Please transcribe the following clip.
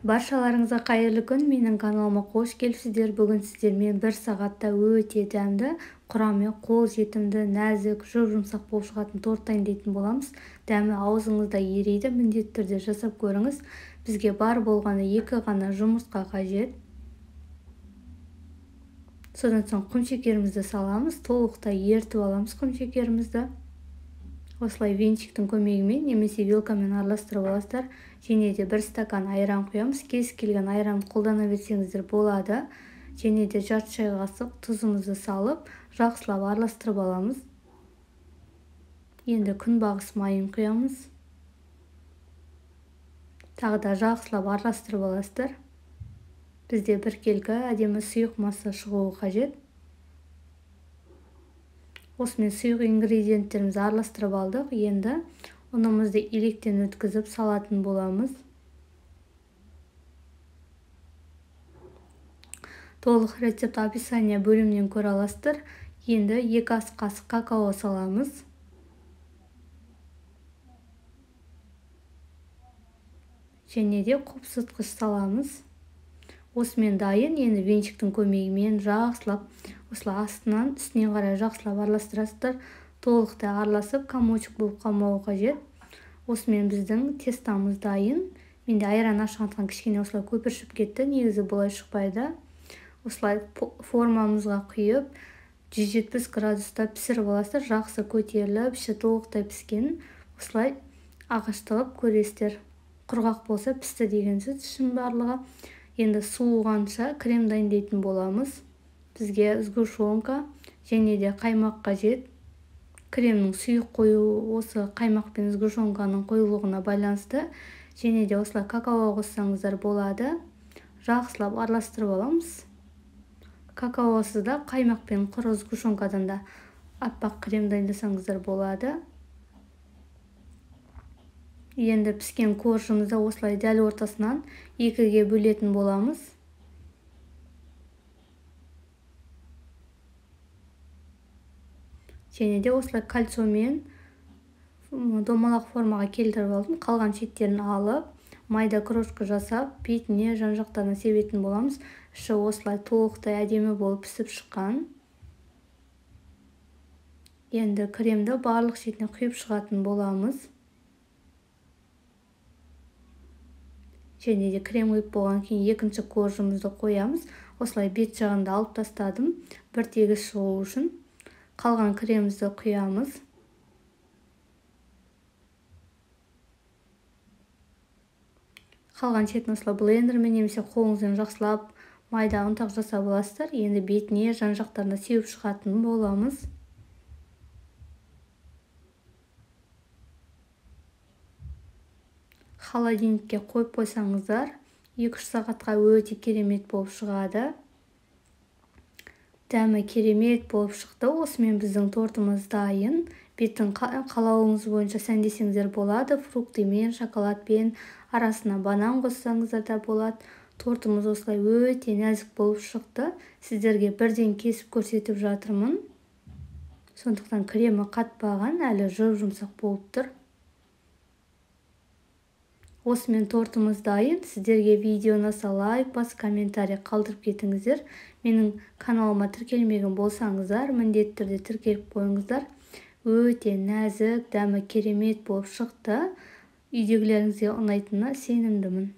Баршаларыңызға қайырлы күн, менің каналыма қош келіпсіздер. Бүгін сіздермен бір сағатта өте дәмді, құрамы қол жетімді, нәзік, жұп-жұмсақ болып шығатын торт дайындайтын боламыз. Дәмі аузыңызда ериді, міндетті түрде жасап көріңіз. Бізге бар болғаны 2 ғана жұмыртқа қажет. Содан соң құмшекерімізді саламыз, толықтай ерітіп аламыз құмшекерімізді. Осылай венчиктің көмегімен немесе вилкамен араластырып аласыздар. Және де 1 стакан айран құямыз. Кез келген айран қолдана берсеңіздер болады. Және де жарты шай қасық тұзымызды салып, жақсылап араластырып аламыз. Енді күнбағыс майын құямыз. Тағы да жақсылап араластырып аласыздар. Бізде біркелкі әдемі сұйық масса шығуы қажет. Осымен сұйық ингредиенттерімізді араластырып алдық. Енді ұнымызды електен өткізіп салатын боламыз. Толық рецепт описание бөлімінен көре аласыздар. Енді 2 ас қасық какао саламыз. Және де қопсытқыш саламыз. Осымен дайын. Енді венчиктің көмегімен жақсылап осылай астынан үстіне қарай жақсылап араластырасыздар. Толықтай араласып комочек болып қалмауы қажет. Осымен біздің тестамыз дайын. Менде айран ашқандықтан кішкене осылай көпіршіп кетті. Негізі бұлай шықпайды. Осылай формамызға құйып 170 градуста пісіріп аласыздар. Жақсы көтеріліп, іші толықтай піскен. Осылай ағаштылып көресіздер. Құрғақ болса пісті деген сөз ішінің барлығы. Енді суығанша крем дайындайтын боламыз. Бізге сгущенка және де қаймақ қажет. Кремнің сұйық қою осы қаймақ пен сгущенканың қоюлығына байланысты. Және де осылай какао қоссаңыздар болады. Жақсылап араластырып аламыз. Какаосыз да қаймақ пен құры сгущенкадан да аппақ крем дайындасаңыздар болады. Енді піскен коржымызды осылай дәл ортасынан 2-ге бөлетін боламыз. Және де осылай кольцомен домалақ формаға келтіріп алдым. Қалған шеттерін алып, майда крошка жасап, бетіне жан-жақтарына себетін боламыз. Іші осылай толықтай әдемі болып пісіп шыққан. Енді кремді барлық шетіне құйып шығатын боламыз. Және де крем құйып болған кейін екінші коржымызды қоямыз. Осылай бет жағында алып тастадым, бір тегіс шығу үшін. Қалған кремімізді құямыз. Қалған шетін осылай блендермен немесе қолыңызбен жақсылап майда ұнтақ жасап аласыздар. Енді бетіне жан-жақтарына сеуіп шығатын боламыз. Холодильникке қойып қойсаңыздар 2-3 сағатқа өте керемет болып шығады. Дәмі керемет болып шықты. Осымен біздің тортымыз дайын. Бетін қалауыңыз бойынша сәндесеңіздер болады. Фруктымен, шоколадпен, арасына банан қоссаңыздар да болады. Тортымыз осылай өте нәзік болып шықты. Сіздерге бірден кесіп көрсетіп жатырмын. Сондықтан кремі қатпаған, әлі жұп-жұмсақ болып тұр. Осымен тортымыз дайын. Сіздерге видео ұнаса лайк басып, комментарий қалдырып кетіңіздер. Менің каналыма тіркелмеген болсаңыздар, міндетті түрде тіркеліп қойыңыздар. Өте нәзік, дәмі керемет болып шықты. Үйдегілеріңізге ұнайтынына сенімдімін.